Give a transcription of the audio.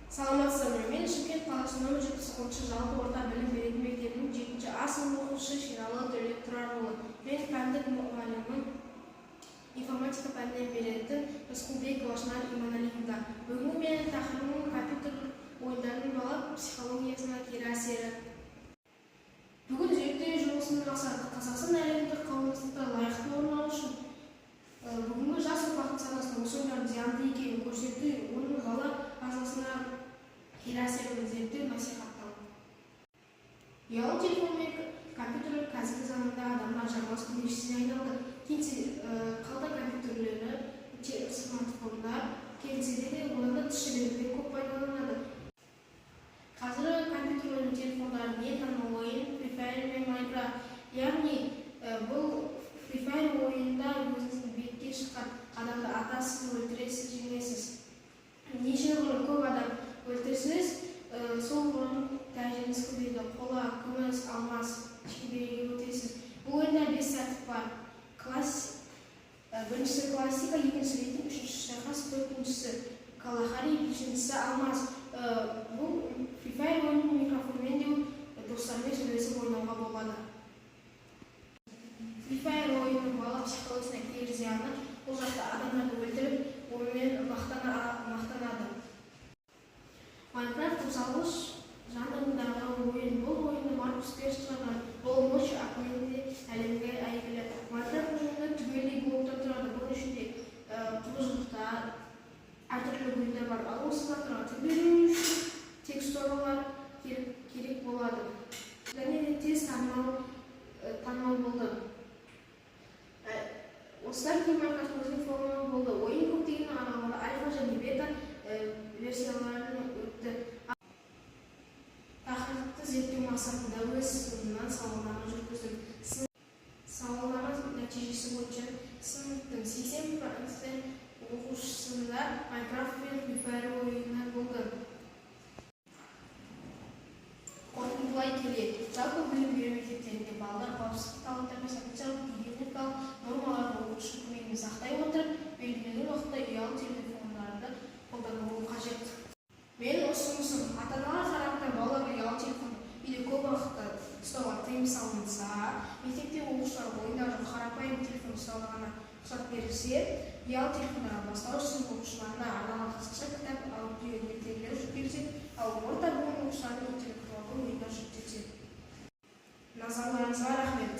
Саламатсыздар ма? Мен Шымкент қаласы нөмір 79-шы жалпы орта білім беретін мектебінің жетінші А сынып оқушысы Шералы Дәулет Тұрарұлы. Мен пәндік мұғалімім, информатика пәнінен беретін Рысқұлбекова Шынар Иманалиевна. Бүгінгі менің тақырыбым: компьютер ойындарының бала психологиясына кері әсері. Бүгін зерттеу жұмысының мақсаты: Қазақстан әлемдік қауымдастықта лайықты орын алу үшін бүгінгі жас ұрпақтың санасына осы ойындардың зиянды екенін көрсету, оның бала ағзасына кері әсерін зерттеу, насихаттау. Ұялы телефон мен компьютерлер қазіргі заманда адамның ажырамас көмекшісіне айналды. Қалта компьютерлері, смартфондар кеңседе де, одан да тыс жерлерде көп пайдаланады. Қазіргі компьютерлер мен телефондардың ең танымал ойын Free Fire мен Minecraft. Яғни бұл Free Fire ойынында өзіңіздің бетке шыққан адамды атасыз, өлтіресіз, жеңесіз. Неше ғұрлым көп адам өлтірсеңіз, сол ғұрлым дәрежеңіз көбейеді: қола, күміс, алмаз шеберге өтесіз. Бұл ойында бес тәртіп бар. Біріншісі классика, екіншісі рейтинг, үшіншісі шайқас, төртіншісі Калахари, бесіншісі алмаз. Бұл Free Fire ойынын микрофонмен де достармен сөйлесіп ойнауға болады. Free Fire ойынының бала психологиясына кері зияны: бұл жақта адамдарды өлтіріп, онымен мақтанады. Майнкрафт қозғалғыш жанрындағы ойын. Бұл ойынды Маркус Перри шығарған. Бұл Нотч атымен де әлемге әйгілі. Майнкрафт ойыны түгелдей блоктан тұрады. Бұның ішінде құбыжықтар, әртүрлі бұйымдар бар. Ал осы заттарға тіл беру үшін текстуралар керек болады. Және де тез танымал болды. Осыдан кейін Майнкрафт өзінің формалы болды. Ойын көптеген аралары, альфа және бета версияларын өтті. Тақырыпты зерттеу мақсатында өз сыныбымнан сауалнама жүргіздім. Сауалнама нәтижесі бойынша сыныптың 80% оқушысында Майнкрафт пен Free Fire ойыны болды. Қорытындылай келе, жалпы білім беру мектептерінде балалар қауіпсіздік талаптары мен санитарлық гигиеникалық нормаларды оқытушы көмегімен сақтай отырып, белгіленген уақытта ұялы телефондарды қолдануы қажет. Менің ұсынысым: ата аналар тарапынан балаларға ұялы телефонды үйде көп уақытта ұстауға тыйым салынса, мектепте оқушыларға ойында жоқ қарапайым телефон ұстауға ғана рұқсат берілсе, ұялы телефондарға бастауыш сынып оқушыларына арналған қазақша кітап, аудио ертегілер жүктелсе, ал орта буын оқушыларына интеллектуалды ойындар жүктелсе. Назарларыңызға рахмет.